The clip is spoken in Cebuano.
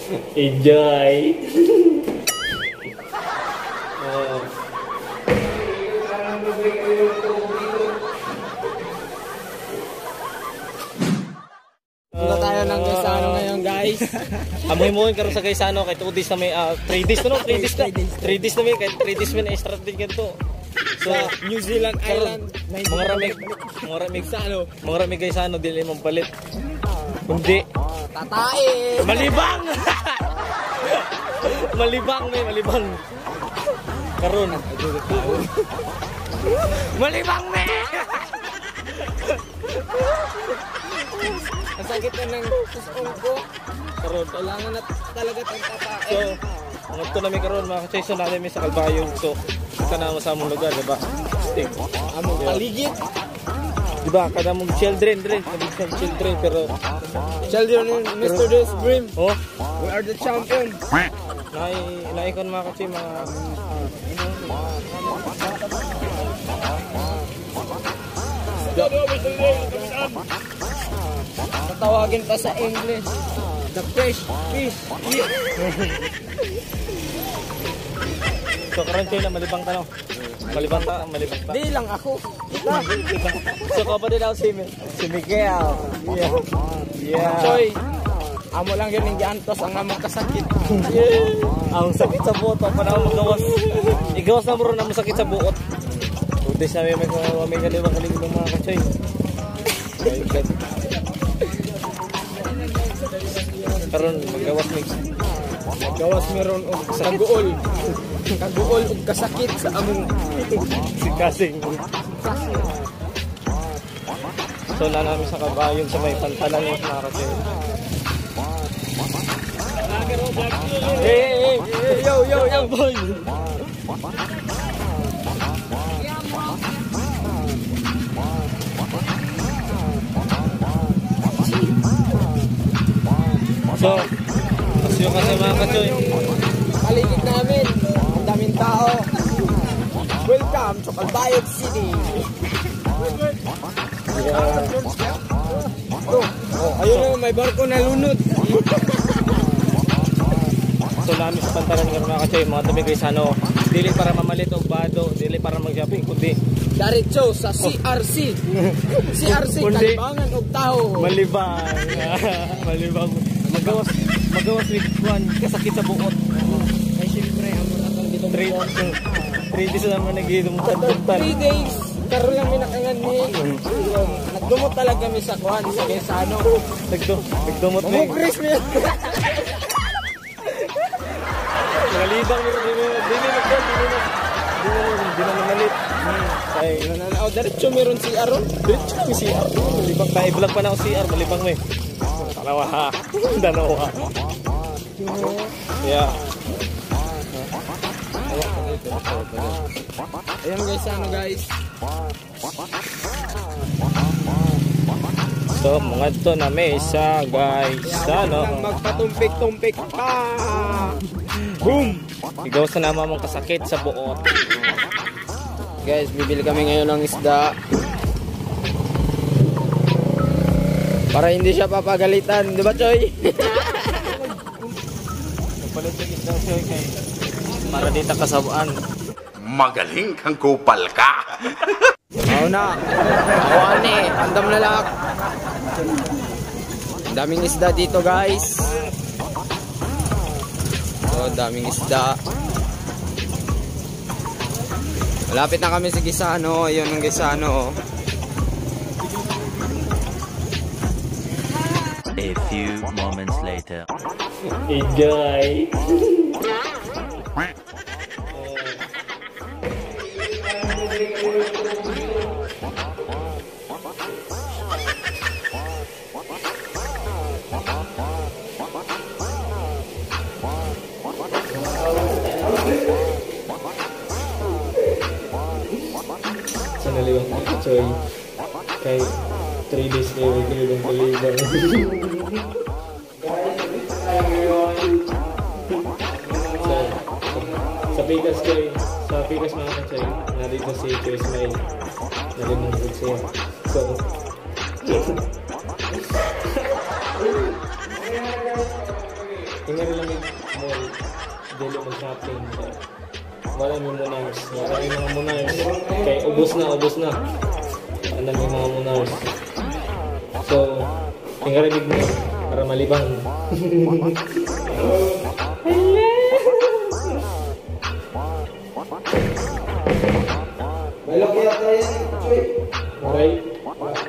Enjoy! Oh. Punta tayo ng Gaisano ngayon, guys. Amoy mo karon sa Gaisano kay 2 days na may 3 days na no, 3 days na. 3 days na may kay 3 days may na strategy ganito. So New Zealand Island. Mga ramig, mga ramig Gaisano. Mga ramig Gaisano dili mong palit. Kundi tatae. Malibang. Malibang may malibang. Karon. Malibang me. Ang sakit na ng susong ko. Karon. Kailangan na talaga tayong tatae. So, ngadto na mi karon mga ka-Choi, so namin mi sa Calbayog. So, kita na mo sa among lugar, diba? Stick. Among paligid. Diba? Kada mong children, dre. Kada mong children, pero children, Mr. This Dream. Oh, we are the champion. Naikon mga ka-Choi, mga tatawagin pa sa English. The fish, fish. So karon kayo na malibang ka no? Malibang ta, malibang ta. Di lang ako. So kapatid ako si Miguel. Yeah. Yeah. Choy, amo lang yun yung giantos ang among kasakit. Yeah. Ang sakit sa buot, pa na magawas. Igawas na mo ron ang sakit sa buot. 2 days na may kalibang kalibang mga ka-Choy. My God. Karon magawas mix. Magawas meron og kaguol. Kaguol og kasakit sa among si kasing. So na namin sa Kabayog sa may pantalan ng mga ka-Choy. Hey, hey, hey, yo yo yo boy. So, kasi yung kasi mga ka-Choy. Paligid namin, ang daming tao. Welcome to Calbayog City. Yeah. Oh, ayun na, may barko na lunod. So namin sa pantalan ng mga ka-Choy, mga tabi Gaisano, dili para mamalit og bado, dili para mag-shopping, kundi diretso sa CRC. CRC, kundi, Kalibangan og tao. Malibang. Malibang. Magawas with one, kasakit sa buot. Ay siyempre, amo na tong dito. 3 days na naman nagidumutan. 3 days, karon lang mi nakangan ni. Nagdumot talaga mi sa kuan sa Gaisano. Nagdumot mi. Mugris mi. Malibang mi di na mamalit. Ay, oh, diretso meron CR. Diretso mi CR. Malibang tayo, vlog pa na ako CR, malibang mi. Dalawa ha. Dalawa. Yeah. Ayan guys, ano guys. So, mga to na may isa guys. Ano? Magpatumpik-tumpik pa. Boom! Ikaw sa naman mong kasakit sa buot. Guys, bibili kami ngayon ng isda. Para hindi siya papagalitan, di ba Choy? Nagpalit ng isda, Choy, kay para dito kasabaan. Magaling kang kupal ka. Oo na. Ako ani, andam na lang. Ang daming isda dito, guys. Oh, daming isda. Malapit na kami sa Gaisano. Ayun ang Gaisano. A few moments later. Enjoy. Sa naliwang Choy kay 3 days na yung kalibang kalibang. Sa Pikas Choy, sa Pikas mga ka-Choy, narito si Choy Smile. Nalimang siya. So, Tingnan lang yung mall. Dili mag-shopping. Wala may monars. Wala may mga monars. Kay ubos na, ubos na. Wala may mga monars. So, tingnan rin mo para malibang. Hello! Malaki yata yan, Choy. Alright.